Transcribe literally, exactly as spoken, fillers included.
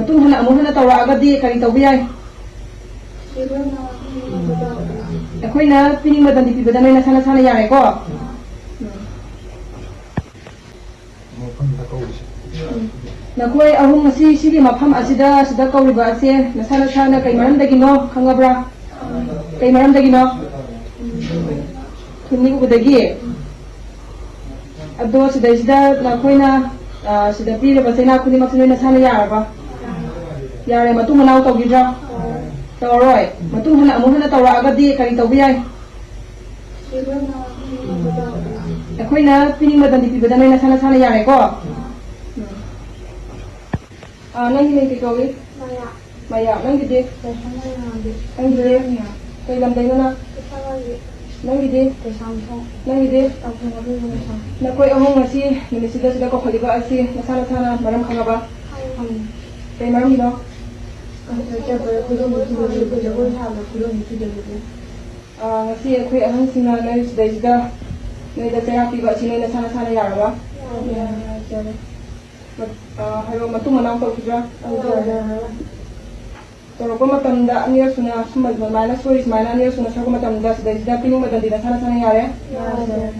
ꯃꯇꯨꯡ ꯍꯟꯅ ꯑꯃꯨꯛ ꯍꯟꯅ ꯇꯧꯔꯛꯑꯒꯗꯤ ꯀꯔꯤ ꯇꯧꯕ ꯌꯥꯏ? ꯑꯩꯈꯣꯏꯅ ꯄꯤꯅꯤꯡꯕ ꯗꯟꯗꯤ ꯄꯤꯕꯗ ꯅꯣꯏ ꯅꯁꯥ ꯅꯁꯥꯅ ꯌꯥꯔꯦꯀꯣ? ꯅꯈꯣꯏ ꯑꯍꯨꯝ ꯉꯁꯤ ꯁꯤꯒꯤ ꯃꯐꯝ ꯑꯁꯤꯗ, ꯁꯤꯗ ꯀꯧꯔꯤꯕ ꯑꯁꯦ ꯅꯁꯥ ꯅꯁꯥꯅ ꯀꯩ ꯃꯔꯝꯗꯒꯤꯅꯣ ꯈꯪꯉꯕ꯭ꯔꯥ? ꯀꯩ ꯃꯔꯝꯗꯒꯤꯅꯣ? ꯈꯨꯟꯅꯤꯡꯕꯗꯒꯤ꯫ ꯑꯗꯣ ꯁꯤꯗꯩꯁꯤꯗ ꯅꯈꯣꯏꯅ, ꯑ, ꯁꯤꯗ ꯄꯤꯔꯤꯕ ꯆꯩꯅꯥ ꯈꯨꯗꯤꯡꯃꯛꯁꯦ ꯅꯣꯏ ꯅꯁꯥꯅ ꯌꯥꯔꯕ? ꯌꯥꯔꯦ꯫ ꯃꯇꯨꯡ ꯃꯅꯥꯎ ꯇꯧꯈꯤꯗ꯭ꯔꯥ? ꯇꯧꯔꯔꯣꯏ꯫ ꯃꯇꯨꯡ ꯍꯟꯅ ꯑꯃꯨꯛ ꯍꯟꯅ ꯇꯧꯔꯛꯑꯒꯗꯤ ꯀꯔꯤ ꯇꯧꯕ ꯌꯥꯏ? ꯑꯩꯈꯣꯏꯅ ꯄꯤꯅꯤꯡꯕ ꯗꯟꯗꯤ ꯄꯤꯕꯗ ꯅꯣꯏ ꯅꯁꯥ ꯅꯁꯥꯅ ꯌꯥꯔꯦꯀꯣ? ꯎꯝ꯫ ꯑꯥ, ꯅꯪꯒꯤ ꯃꯤꯡ ꯀꯩ ꯀꯧꯏ? ꯃꯌꯥ꯫ ꯃꯌꯥ, ꯅꯪꯒꯤꯗꯤ? ꯀꯩꯁꯥꯝꯊꯣꯡ ꯃꯌꯥꯝꯒꯤ꯫ ꯅꯪꯒꯤꯗꯤ? ꯃꯌꯥ꯫ ꯀꯩ ꯂꯝꯗꯩꯅꯣ ꯅꯪ? ꯏꯝꯐꯥꯜꯒꯤ꯫ ꯅꯪꯒꯤꯗꯤ? ꯀꯩꯁꯥꯝꯊꯣꯡ꯫ ꯅꯪꯒꯤꯗꯤ? ꯇꯥꯎꯊꯣꯡ ꯃꯈꯣꯏꯒꯤ ꯃꯁꯥ꯫ ꯅꯈꯣꯏ ꯑꯍꯨꯝ ꯉꯁꯤ ꯅꯨꯃꯤꯠꯁꯤꯗ ꯁꯤꯗ ꯀꯧꯈꯠꯂꯤꯕ ꯑꯁꯤ ꯅꯁꯥ ꯅꯁꯥꯅ ꯃꯔꯝ ꯈꯪꯉꯕ? ꯈꯪꯉꯤ꯫ ꯀꯩ ꯃꯔꯝꯒꯤꯅꯣ? ꯀꯟꯁꯔꯠ ꯆꯠꯄꯗ ꯈꯨꯗꯣꯝꯕꯤ ꯊꯤꯜꯂꯨꯕꯒꯤ, ꯖꯒꯣꯏ ꯁꯥꯕꯗ ꯈꯨꯗꯣꯝꯕꯤ ꯊꯤꯜꯂꯨꯕꯒꯤ꯫ ꯑꯥ, ꯉꯁꯤ ꯑꯩꯈꯣꯏ ꯑꯍꯟꯁꯤꯡꯅ ꯅꯣꯏ ꯁꯤꯗꯩꯁꯤꯗ ꯅꯣꯏꯗ ꯆꯩꯔꯥꯛ ꯄꯤꯕ ꯑꯁꯤ ꯅꯣꯏ ꯅꯁꯥ ꯅꯁꯥꯅ ꯌꯥꯔꯕ? ꯌꯥꯔꯦ꯫ ꯌꯥꯔꯦ꯫ ꯃꯠ-, ꯑꯥ, ꯍꯥꯏꯔꯣ, ꯃꯇꯨꯡ ꯃꯅꯥꯎ ꯇꯧꯈꯤꯗ꯭ꯔꯥ? ꯇꯧꯗꯔꯦ꯫ ꯇꯧꯔꯛꯄ ꯃꯇꯝꯗ ꯑꯅꯤꯔꯛ ꯁꯨꯅ ꯁꯨꯝꯕ ꯑꯗꯨꯃꯥꯏꯅ ꯁꯣꯏ ꯁꯨꯃꯥꯏꯅ ꯑꯅꯤꯔꯛ ꯁꯨꯅ ꯁꯣꯏꯔꯛꯄ ꯃꯇꯝꯗ ꯁꯤꯗꯩꯁꯤꯗ ꯄꯤꯅꯤꯡꯕ ꯗꯟꯗꯤ ꯅꯁꯥ ꯅꯁꯥꯅ ꯌꯥꯔꯦ? ꯌꯥꯔꯦ꯫